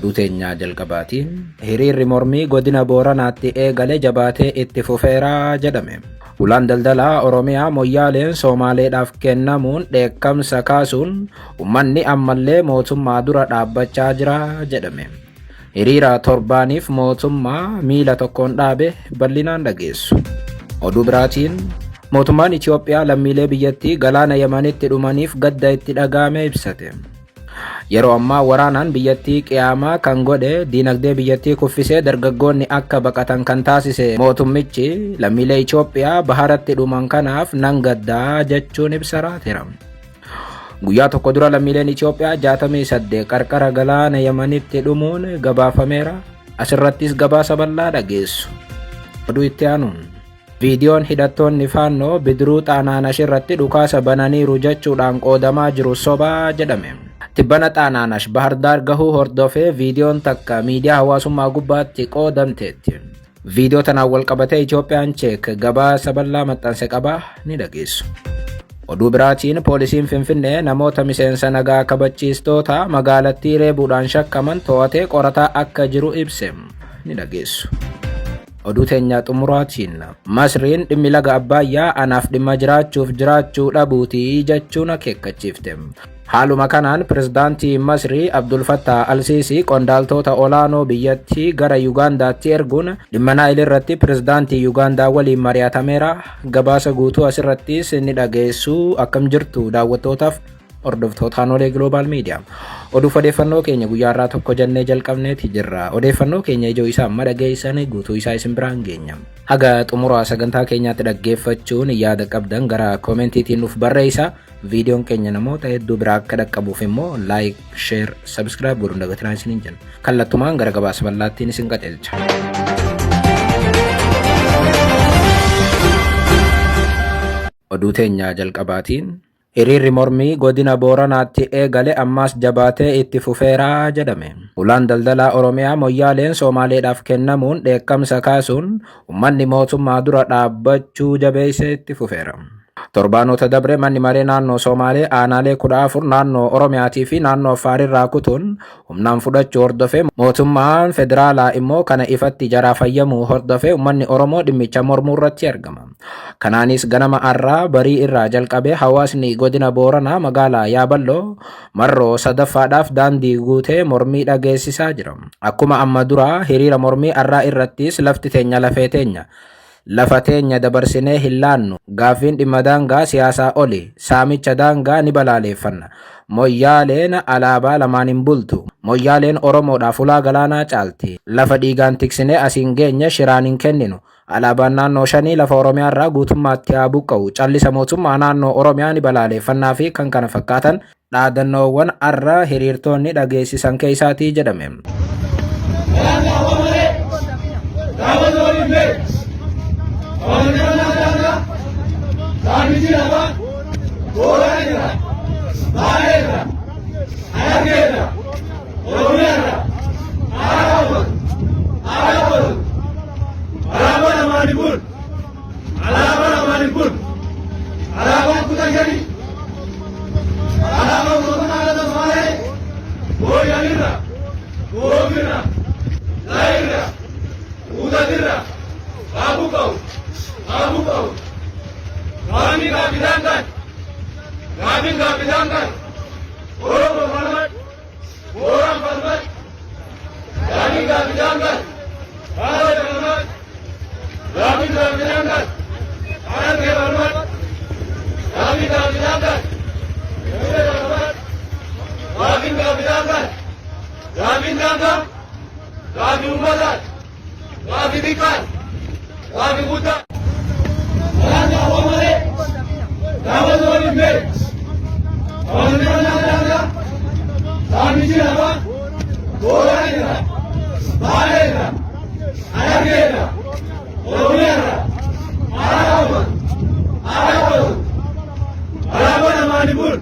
Oduu teenya jalqabaatiin hiriirri mormii godina Booranaatti eegale jabaatee itti fufeera jedhame. Ulaan daldalaa Oromiyaa Moyyaaleen Soomaaleedhaaf kennamuun dheekkamsa kaasuun ummanni ammallee mootummaa dura dhaabbachaa jira jedhame. Hiriira torbaaniif mootummaa miila tokkoon dhaabe bal'inaan dhageessu. Oduu biraatiin mootummaan Itoophiyaa lammiilee biyyattii galaana Yamanitti dhumaniif gadda itti dhaga'ame ibsate. Yeroo ammaa waraanaan biyyattii qiyaamaa kan godhe, diinagdee biyyattii kuffisee dargaggoonni akka baqatan kan taasise mootummichi lammiilee Itoophiyaa baharatti dhuman kanaaf nan gaddaa jechuun ibsa raateera. Guyyaa tokko dura lammiileen Itoophiyaa 68 qarqara galaana Yamanitti dhumuun gabaafameera. Asirrattis gabaasa bal'aa dhageessu. Oduu itti aanuun. Viidiyoon hidhattoonni Faannoo bidiruu Xaanaanash irratti dhukaasa bananiiru jechuudhaan qoodamaa jiru soba jedhame. Tibbana Xaanaanash Bahardaar gahuu hordofee viidiyoon takka miidiyaa hawaasummaa gubbaatti qoodamteetti. Viidiyoo tanaan walqabatee Itoophiyaan Cheek gabaasa bal'aa maxxanse qaba ni dhageessu. Oduu biraatiin poolisiin Finfinnee namoota miseensa nagaa kabachiistoota magaalattii reebuudhaan shakkaman to'atee qorataa akka jiru ibse ni dhageessu. Oduu teenya xumuraatiin Masriin dhimmi laga Abbaayyaa anaaf dhimma jiraachuuf jiraachuu dhabuuti jechuun akeekkachiifte. Haaluma kanaan pirezidaantii Masrii Abdul Fattah Al-Siisii qondaaltota olaanoo biyyattii gara Yugaandaatti erguun dhimma Naayil irratti pirezidaantii Yugaandaa waliin mari'atameera. Gabaasa guutuu asirrattis ni dhageessu. Akkam jirtu daawwattootaaf hordoftoota Aanolee Global Media. Oduuf odeeffannoo keenya guyyaa irraa tokko jennee jalqabneeti jirra. Odeeffannoo keenya ijoo isaa amma dhageessan guutuu isaa isin biraan geenya. Haga xumura sagantaa keenyaatti dhaggeeffachuun yaada qabdan gara koomentiitiin nuuf barreessa. Viidiyoon keenya namoota hedduu biraa akka dhaqqabuuf immoo like, share, subscribe godhuun dagatinaa isiniin jenna. Kallattumaan gara gabaasa bal'aattiin isin qajeelcha. Oduu teenya jalqabaatiin hiriirri mormii godina Booranaatti eegale ammaas jabaatee itti fufeera jedhame. Ulaan daldalaa Oromiyaa Moyyaaleen Soomaaleedhaaf kennamuun dheekkamsa kaasuun ummanni mootummaa dura dhaabbachuu jabeessee itti fufeera. Torbaanota dabre manni maree naannoo Soomaalee aanaalee 14 naannoo Oromiyaatii fi naannoo Affaarirraa kutuun humnaan fudhachuu hordofee mootummaan federaalaa immoo kana ifatti jaraa fayyamuu hordofee ummanni Oromoo dhimmicha mormuu irratti argama. Kanaanis ganama arraa barii irraa jalqabee hawaasni godina Booranaa magaalaa Yaaballoo marroo sadaffaadhaaf daandii guutee mormii dhageessisaa jira. Akkuma amma duraa hiriira mormii arraa irrattis lafti teenya lafee teenya. Lafa teenya dabarsinee hin laannu. Gaaffiin dhimma daangaa siyaasaa oli. Saamicha daangaa ni balaaleeffanna. Moyyaaleen alaabaa lamaan hin bultu. Moyyaaleen Oromoodhaaf ulaa galaanaa caalti. Lafa dhiigaan tiksinee asiin geenye shiraan hin kenninu. Alaabaan naannoo shanii lafa Oromiyaa irraa guutummaatti haa buqqa'u. Callisa mootummaa naannoo Oromiyaa ni balaaleeffannaa fi kan kana fakkaatan dhaadannoowwan arra hiriirtoonni dhageessisan keessaatii jedhame. Alaabaan lamaanii kun alaabaa lamaanii kun alaabaan kutaa shanii alaabaa mootummaa naannoo Somaalee Booyyanirra, Goobirra, Laayirra, Guutatirra, Haa buqqa'u, haa buqqa'u. Gaaffiin gaaffii daangaati. Gaaffiin gaaffii daangaati. Oromoo falmad, Booraan falmad, gaaffiin gaaffii daangaati. Baalee falmad, gaaffiin gaaffii daangaati. Harargee falmad, gaaffiin gaaffii daangaati. Finfinnee falmad, gaaffiin gaaffii daangaati. Gaaffiin daangaa gaaffii uummataati. Gaaffii xiqqaati. Gaaffii guddaa. Daangaa hoo malee daawwatu waliin beeku. Kabajamannaa daangaa saamichi lafaa Booran irra, Baalee irra, Harargee irra, Oromiyaa irra haa raawwatu. Haa raawwatu. Alaabaa lamaanii kun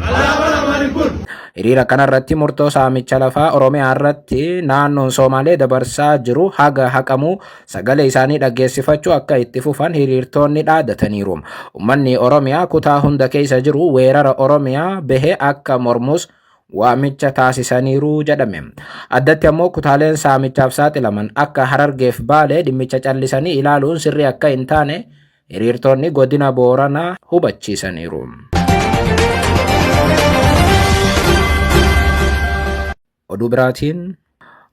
alaabaa lamaanii kun. Hiriira kanarratti murtoo saamicha lafaa Oromiyaa irratti naannoon Soomaalee dabarsaa jiru haga haqamuu sagalee isaanii dhaggeessifachuu akka itti fufan hiriirtoonni dhaadataniiru. Uummanni Oromiyaa kutaa hunda keessa jiru weerara Oromiyaa bahe akka mormus waamicha taasisaniiru jedhame. Addatti ammoo kutaaleen saamichaaf saaxilaman akka Harargeef Baalee dhimmicha callisanii ilaaluun sirrii akka hin taane hiriirtonni godina Booranaa hubachiisaniiru. Oduu biraatiin,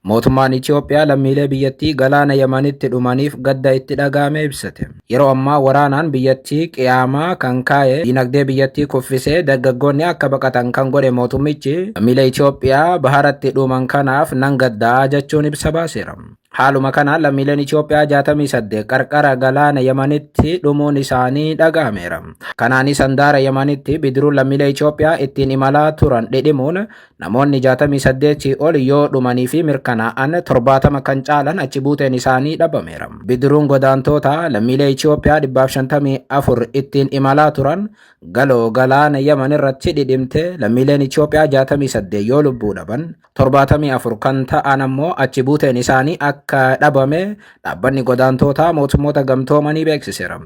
mootummaan Itoophiyaa lammiilee biyyattii galaana Yamanitti dhumaniif gadda itti dhaga'ame ibsate. Yeroo ammaa waraanaan biyyattii qiyaamaa kan kaa'e, dinagdee biyyattii kuffisee dargaggoonni akka baqatan kan godhe mootummichi, lammiilee Itoophiyaa baharatti dhuman kanaaf nan gaddaa jechuun ibsa baaseera. Haaluma kanaan lammiileen Itoophiyaa 68 qarqara galaana Yamanitti dhumuun isaanii dhaga'ameera. Kanaanis handaara Yamanitti bidiruun lammiilee Itoophiyaa ittiin imalaa turan dhidhimuun namoonni 68 ol yoo dhumanii fi mirkanaa'an, 70 kan caalan achi buuteen isaanii dhabameera. Bidiruun godaantoota lammiilee Itoophiyaa 154 ittiin imalaa turan galoo galaana Yaman irratti dhidhimte lammiileen Itoophiyaa 68 yoo lubbuu dhaban, 74 kan ta'an ammoo achi buuteen isaanii akka dhabame dhaabbanni godaantootaa mootummoota gamtoomanii beeksiseera.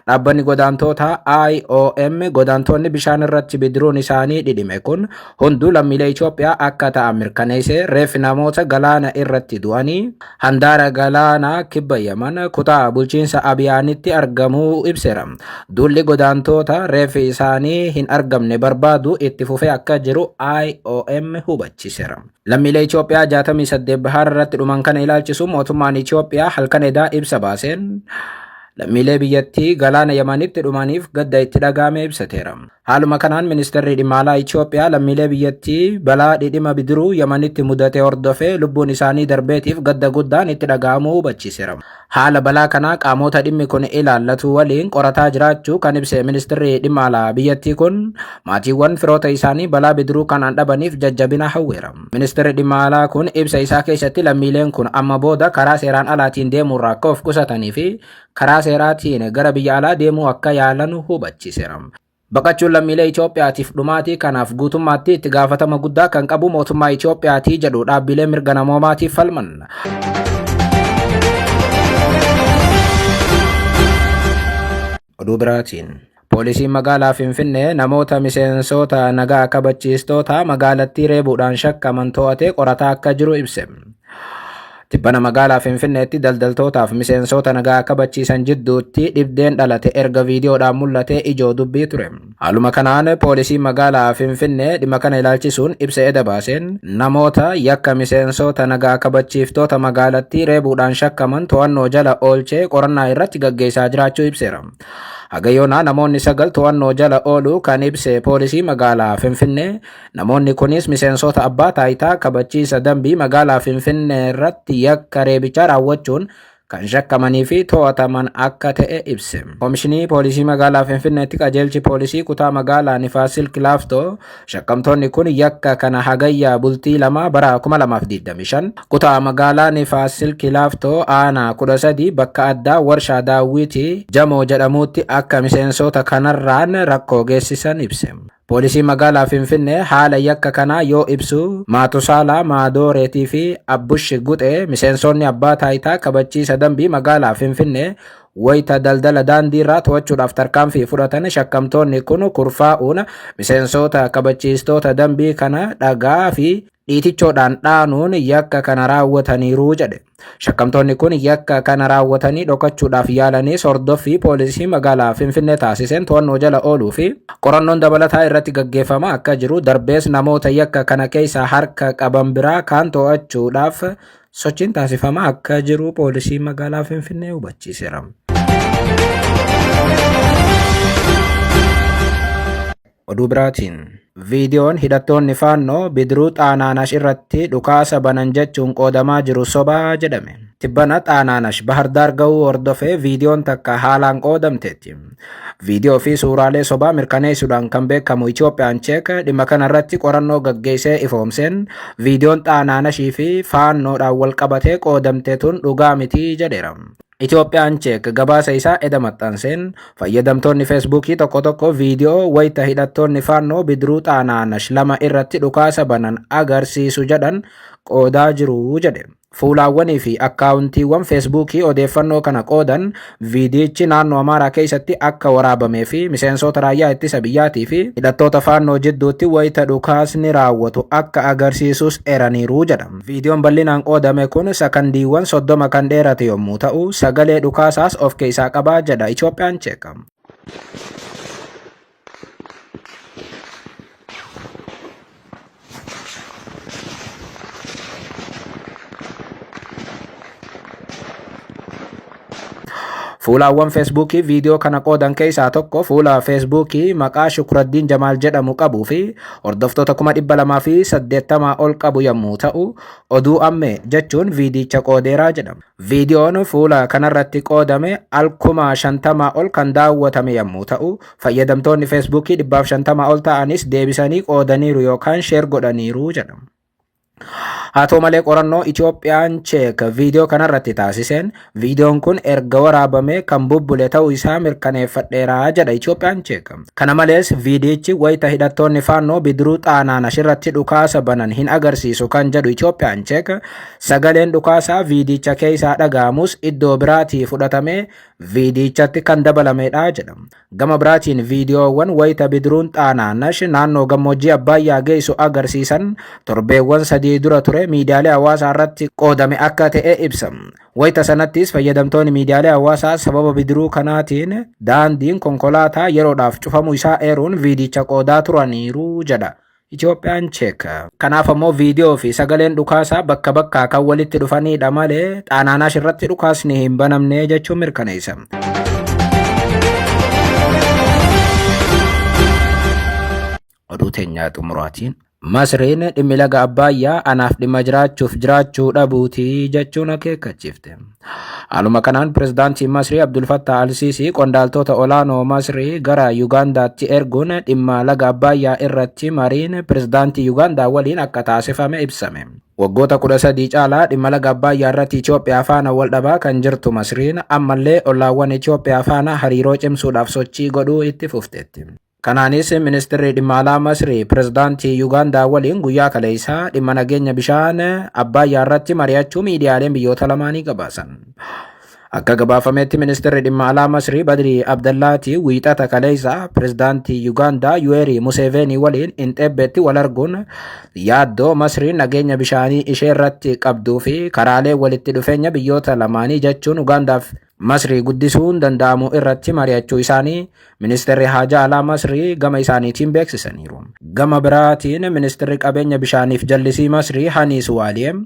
Dhaabbanni godaantootaa IOM godaantoonni bishaan irratti bidiruun isaanii dhidhime kun hunduu lammiilee Itoophiyaa akka ta'an mirkaneessee, reeffi namoota galaana irratti du'anii handaara galaanaa kibba Yaman kutaa bulchiinsa Abiyaanitti argamuu ibseera. Duulli godaantoota reeffi isaanii hin argamne barbaadu itti fufee akka jiru IOM hubachiiseera. Lammiilee Itoophiyaa 68 bahaara irratti dhuman kana ilaalchisuun mootummaan Itoophiyaa halkan edaa ibsa baaseen lammiilee biyyattii galaana Yamanitti dhumaniif gadda itti dhaga'ame ibsateera. Haaluma kanaan ministeerri dhimma alaa Itoophiyaa lammiilee biyyattii balaa dhidhima bidiruu Yamanitti mudate hordofee lubbuun isaanii darbeetiif gadda guddaan itti dhaga'amuu hubachiiseera. Haala balaa kanaa qaamota dhimmi kun ilaallatu waliin qorataa jiraachuu kan ibse ministeerri dhimma alaa biyyattii kun, maatiiwwan firoota isaanii balaa bidiruu kanaan dhabaniif jajjabina hawweera. Ministeerri dhimma alaa kun ibsa isaa keessatti lammiileen kun amma booda karaa seeraan alaatiin deemuurraa akka of qusatanii fi karaa seeraatiin gara biyya alaa deemuu akka yaalan hubachiiseera. Baqachuun lammiilee Itoophiyaatiif dhumaatii kanaaf guutummaatti itti gaafatama guddaa kan qabu mootummaa Itoophiyaatii jedhu dhaabbilee mirga namoomaatiif falman. Oduu biraatiin, poolisiin magaalaa Finfinnee namoota miseensota nagaa kabachiistoota magaalattii reebuudhaan shakkaman to'atee qorataa akka jiru ibse. Tibbana magaalaa Finfinneetti daldaltootaaf miseensota nagaa kabachiisan jidduutti dhibdeen dhalate erga viidiyoodhaan mul'atee ijoo dubbii ture. Haaluma kanaan poolisiin magaalaa Finfinnee dhimma kana ilaalchisuun ibsa eda baaseen, namoota yakka miseensota nagaa kabachiiftoota magaalattii reebuudhaan shakkaman to'annoo jala oolchee qorannaa irratti gaggeessaa jiraachuu ibseera. Hagayoonaa namoonni 9 to'annoo jala ooluu kan ibse poolisii magaalaa Finfinnee, namoonni kunis miseensota abbaa taayitaa kabachiisa dambii magaalaa Finfinnee irratti yakka reebichaa raawwachuun kan shakkamanii fi to'ataman akka ta'e ibse. Komishinii Poolisii Magaalaa Finfinneetti qajeelchi poolisii kutaa magaalaa Nifaas Silk Laaftoo, shakkamtoonni kun yakka kana Hagayya bultii 2 bara 2025 kutaa magaalaa Nifaas Silk Laaftoo aanaa 13 bakka addaa warshaa daawwitii Jamoo jedhamuutti akka miseensota kanarraan rakkoo geessisan ibse. Poolisiin magaalaa Finfinnee haala yakka kanaa yoo ibsu, Maatusaalaa Maadooreetii fi Abbush Guxee miseensonni abbaa taayitaa kabachiisa dambii magaalaa Finfinnee wayita daldala daandiirraa to'achuudhaaf tarkaanfii fudhatan, shakkamtoonni kun kurfaa'uun miseensota kabachiistoota dambii kana dhagaa fi dhiitichoodhaan dhaanuun yakka kana raawwataniiru jedhe. Shakkamtoonni kun yakka kana raawwatanii dhokachuudhaaf yaalanis hordoffii poolisii magaalaa Finfinnee taasiseen to'annoo jala ooluu fi qorannoon dabalataa irratti gaggeeffamaa akka jiru, darbees namoota yakka kana keessaa harka qaban biraa kaan to'achuudhaaf sochiin taasifamaa akka jiru poolisii magaalaa Finfinnee hubachiiseera. Oduu biraatiin, viidiyoon hidhattoonni Faannoo bidiruu Xaanaanash irratti dhukaasa banan jechuun qoodamaa jiru sobaa jedhame. Tibbana Xaanaanash Bahardaar ga'uu hordofee viidiyoon takka haalaan qoodamteetti. Viidiyoo fi suuraalee sobaa mirkaneessuudhaan kan beekamu Itoophiyaan Cheek dhimma kana irratti qorannoo gaggeessee ifoomseen, viidiyoon Xaanaanashii fi Faannoodhaan wal qabatee qoodamte tun dhugaa miti jedheera. Itoophiyaan Cheek gabaasa isaa eda maxxanseen, fayyadamtoonni Feesbuukii tokko tokko viidiyoo wayita hidhattoonni Faannoo bidiruu Xaanaanash 2 irratti dhukaasa banan agarsiisu jedhan qoodaa jiru jedhe. Fuulaawwanii fi akkaawuntiiwwan Feesbuukii odeeffannoo kana qoodan viidiyichi naannoo Amaaraa keessatti akka waraabamee fi miseensota raayyaa ittisa biyyaatii fi hidhattoota Faannoo jidduutti wayita dhukaasni raawwatu akka agarsiisus eraniiru jedha. Viidiyoon bal'inaan qoodame kun sakandiiwwan 30 kan dheerate yommuu ta'u, sagalee dhukaasaas of keessaa qaba jedha Itoophiyaan Cheek. Fuulaawwan Feesbuukii viidiyoo kana qoodan keessaa tokko fuula Feesbuukii maqaa Shukraddiin Jamaal jedhamu qabuu fi hordoftoota 280,000 ol qabu yommuu ta'u, oduu ammee jechuun viidiyicha qoodeeraa jedhama. Viidiyoon fuula kanarratti qoodame al 50,000 ol kan daawwatame yommuu ta'u, fayyadamtoonni Feesbuukii 150 ol ta'anis deebisanii qoodaniiru yookaan share godhaniiru jedhama. Haa ta'u malee, qorannoo Itoophiyaan Cheek viidiyoo kanarratti taasiseen viidiyoon kun erga waraabamee kan bubbule ta'uu isaa mirkaneeffadheera jedha Itoophiyaan Cheek. Kana malees, viidiyichi wayita hidhattoonni Faannoo bidiruu Xaanaanash irratti dhukaasa banan hin agarsiisu kan jedhu Itoophiyaan Cheek, sagaleen dhukaasaa viidiyicha keessaa dhaga'amus iddoo biraatii fudhatamee viidiyichatti kan dabalamedha jedha. Gama biraatiin, viidiyoowwan wayita bidiruun Xaanaanash naannoo gammoojjii Abbaayyaa geessu agarsiisan torbeewwan 3 dura ture miidiyaalee hawaasaa irratti qoodame akka ta'e ibsa. Wayita sanattis fayyadamtoonni miidiyaalee hawaasaa sababa bidiruu kanaatiin daandiin konkolaataa yeroodhaaf cufamuu isaa eeruun viidiyicha qoodaa turaniiru jedha Itoophiyaan Cheek. Kanaaf ammoo viidiyoo fi sagaleen dhukaasaa bakka bakkaa kan walitti dhufanidha malee Xaanaanash irratti dhukaasni hin banamne jechuun mirkaneessa. Oduu teenyaa xumuraatiin, Masriin dhimmi laga Abbaayyaa anaaf dhimma jiraachuuf jiraachuu dhabuuti jechuun akeekkachiifte. Haaluma kanaan, pirezidaantiin Masrii Abdul Fattah Al-Siisii qondaaltota olaanoo Masrii gara Yugaandaatti erguun dhimma laga Abbaayyaa irratti mariin pirezidaantii Yugaandaa waliin akka taasifame ibsame. Waggoota 13 caalaa dhimma laga Abbaayyaa irratti Itoophiyaa faana wal dhabaa kan jirtu Masriin, ammallee ollaawwan Itoophiyaa faana hariiroo cimsuudhaaf sochii godhuu itti fufteetti. Kanaanis, ministeerri dhimma alaa Masrii pirezidaantii Yugaandaa waliin guyyaa kaleessaa dhimma nageenya bishaan Abbaayyaa irratti mari'achuu miidiyaaleen biyyoota lamaanii gabaasan. Akka gabaafametti, ministeerri dhimma alaa Masrii Badrii Abdallaati Wiixata kaleessaa pirezidaantii Yugaandaa Yuweerii Museveenii waliin Inxeebbeetti wal arguun yaaddoo Masriin nageenya bishaanii ishee irratti qabduu fi karaalee walitti dhufeenya biyyoota lamaanii, jechuun Ugaandaaf Masrii, guddisuun danda'amu irratti mari'achuu isaanii ministeerri haajaa alaa Masrii gama isaaniitiin beeksisaniiru. Gama biraatiin, ministeerri qabeenya bishaaniif jallisii Masrii Hanii Suwaaliyeem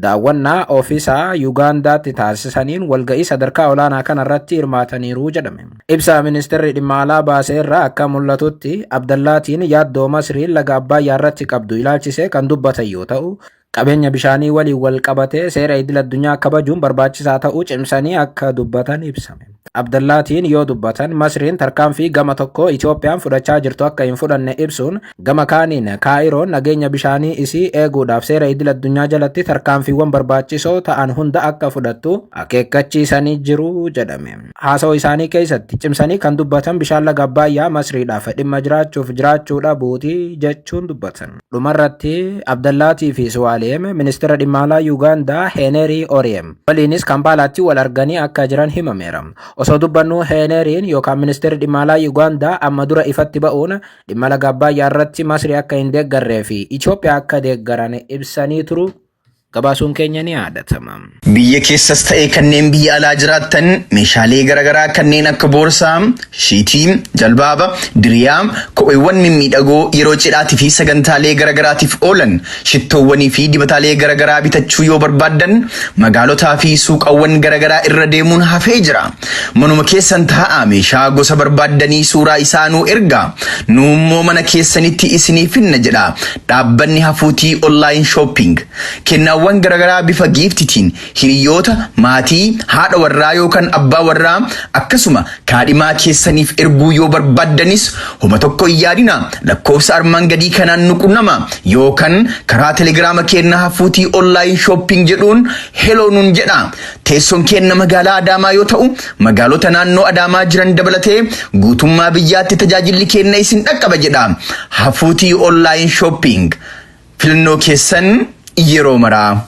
daawwannaa ofiisaa Yugaandaatti taasisaniin walga'ii sadarkaa olaanaa kanarratti hirmaataniiru jedhame. Ibsa ministeerri dhimma alaa baase irraa akka mul'atutti, Abdallaatiin yaaddoo Masriin laga Abbaayyaa irratti qabdu ilaalchisee kan dubbatan yoo ta'u, qabeenya bishaanii waliin wal qabatee seera idil addunyaa kabajuun barbaachisaa ta'uu cimsanii akka dubbatan ibsame. Abdallaatiin yoo dubbatan, Masriin tarkaanfii gama tokko Itoophiyaan fudhachaa jirtu akka hin fudhanne ibsuun, gama kaaniin Kaayiroon nageenya bishaanii isii eeguudhaaf seera idil addunyaa jalatti tarkaanfiiwwan barbaachisoo ta'an hunda akka fudhattu akeekkachiisanii jiru jedhame. Haasawaa isaanii keessatti cimsanii kan dubbatan bishaan laga Abbaayyaa Masriidhaaf dhimma jiraachuuf jiraachuu dhabuuti jechuun dubbatan. Dhumarratti, Abdallaatii fi Suwaaleem ministeera dhimma alaa Yuugaandaa Heenerii Oriyem waliinis Kampaalaatti wal arganii akka jiran himameera. Osoo dubbannuu, Heeneriin yookaan ministeerri dhimma alaa Yuugaandaa amma dura ifatti ba'uun dhimma laga Abbaayyaa irratti Masrii akka hin deeggarree fi Itoophiyaa akka deeggaran ibsanii turu gabaasuun keenya ni yaadatama. Biyya keessas ta'ee kanneen biyya alaa jiraattan, meeshaalee garaagaraa kanneen akka boorsaa, shiitii, jalbaaba, diriyaa, kopheewwan mimmiidhagoo yeroo cidhaatii fi sagantaalee garaagaraatiif oolan, shittoowwanii fi dibataalee garaagaraa bitachuu yoo barbaaddan, magaalotaa fi suuqawwan garaagaraa irra deemuun hafee jira. Manuma keessan taa'aa meeshaa gosa barbaaddanii suuraa isaa nuu ergaa. Nu immoo mana keessanitti isinii finna jedha dhaabbanni Hafuutii Online Shopping. Kennaawwan garaagaraa bifa giiftitiin hiriyoota, maatii, haadha warraa yookaan abbaa warraa, akkasuma kaadhimaa keessaniif erguu yoo barbaaddanis, homa tokko hin yaadina, lakkoofsa armaan gadii kanaan nu qunnama yookaan karaa Telegiraama keenya Hafuutii Online Shopping jedhuun hello nun jedha. Teessoon keenya magaalaa Adaamaa yoo ta'u, magaalota naannoo Adaamaa jiran dabalatee guutummaa biyyaatti tajaajilli keenya isin dhaqqaba jedha. Hafuutii Online Shopping, filannoo keessan yeroo maraa.